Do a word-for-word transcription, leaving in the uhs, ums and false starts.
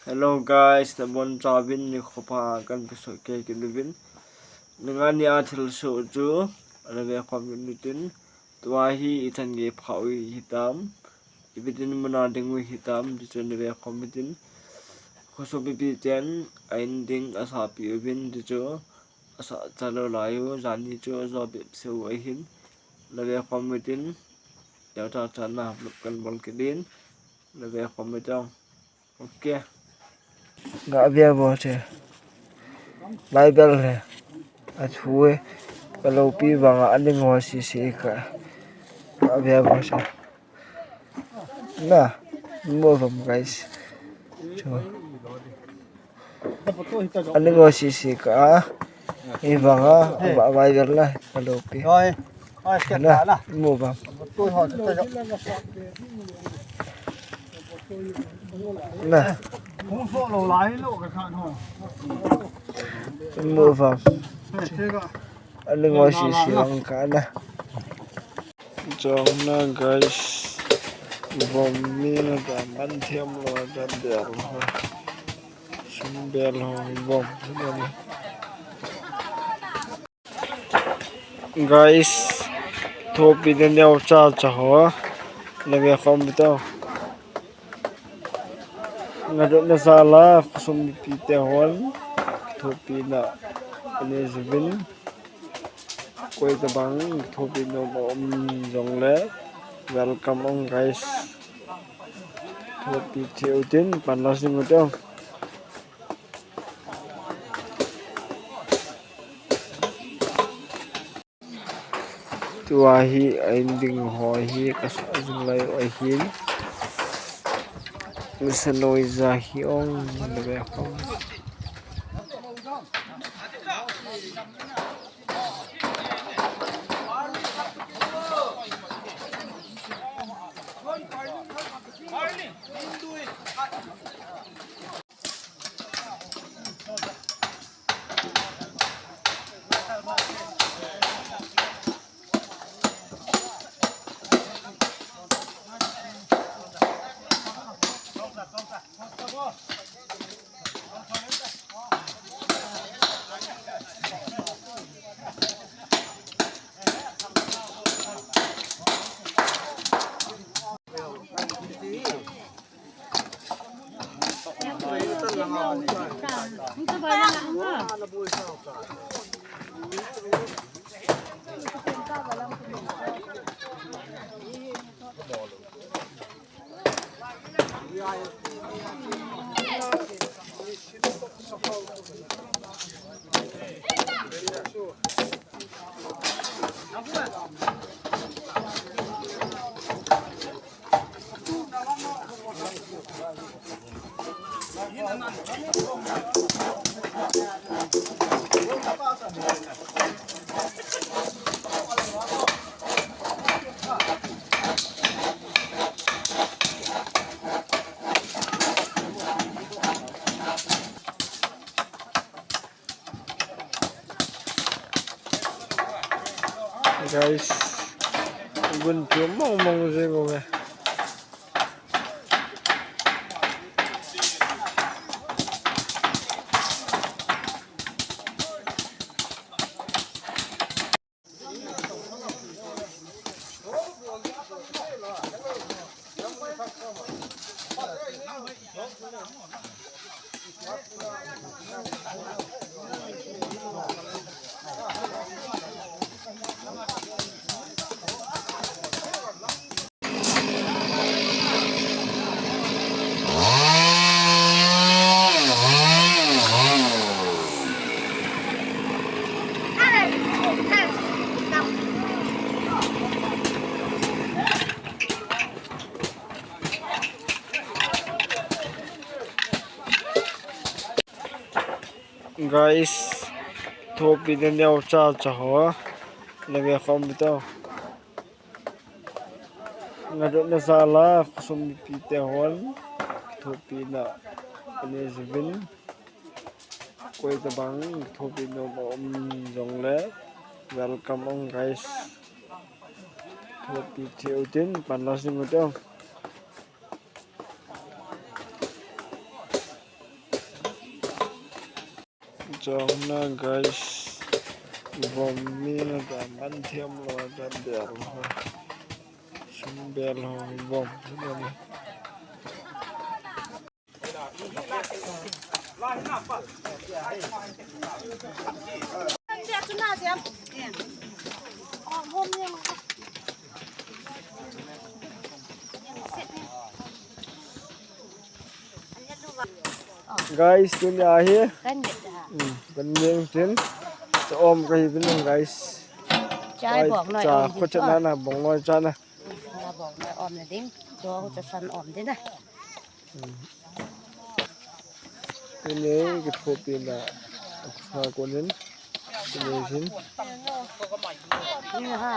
Hello guys, nabonchauvin nikho pha a kahin pesoh kei kit uvin. Ningani a thilsoh chu nave khom kit utin. Tua hi ithan gei pha u hitam, ipi tin muna ding u hitam, tichu nave khom utin. Khosung mipi ten a in ding asah peh uvin, tichu asah chalou lai u, jani chu ajo bep se u ahin. Nave khom utin. Teo ta chan na upload kahin bol kit in. Nave khom utin. Ok. Ga ve vo che. Bible he. Athu e. Ka loupi vanga aning ho sisi ka. Ga ve vo che. Na. Mo vom guys. Cho. Aning ho sisi ka. Ivanga. Ba Bible na. Ka loupi. Oi. Na, mu bang. Na. Mu bang. Aning ho sisi bang ka na. Jong na guys. Vom mi na ta man thiam lou ta bel ho. Sum bel ho vom. Guys, thopi na neocha cha ho. Nave khom utin. Ngadoh na jal a, khosung mipi te hon. Thopi na. Ani juvin. Koi tabang, thopi nom aum jongle. Welcome ong guys. Thopi cheu tin, pan la sing utin. Tua hi a in ding ho hi ka sa jing lai u ahin. Nisa noiya hi ong le ve khom. Guys, gun chu mong mong jing uve. Guys, thopi na neocha cha ho. Nave khom utin. Ngadoh na jal a, khosung mipi te hon. Thopi na. Ani juvin. Koi tabang, thopi nom aum jongle. Welcome ong guys. Thopi cheu tin, pan la sing utin. Chong na guys, vom mi na ta man thiam lo ta bel ho. Sum bel ho vom. Guys, tun ya hi. Kan det ha. Hmm, kan ding tin. Cha om ka hi bin guys. Chai bong noi cha om. Kho cha na na bong noi cha na. Na bong noi om na ding. Cho cha san om ding na. Hmm. Ini ki thopi na. Sa ko nin. Ini sin. Ni ha.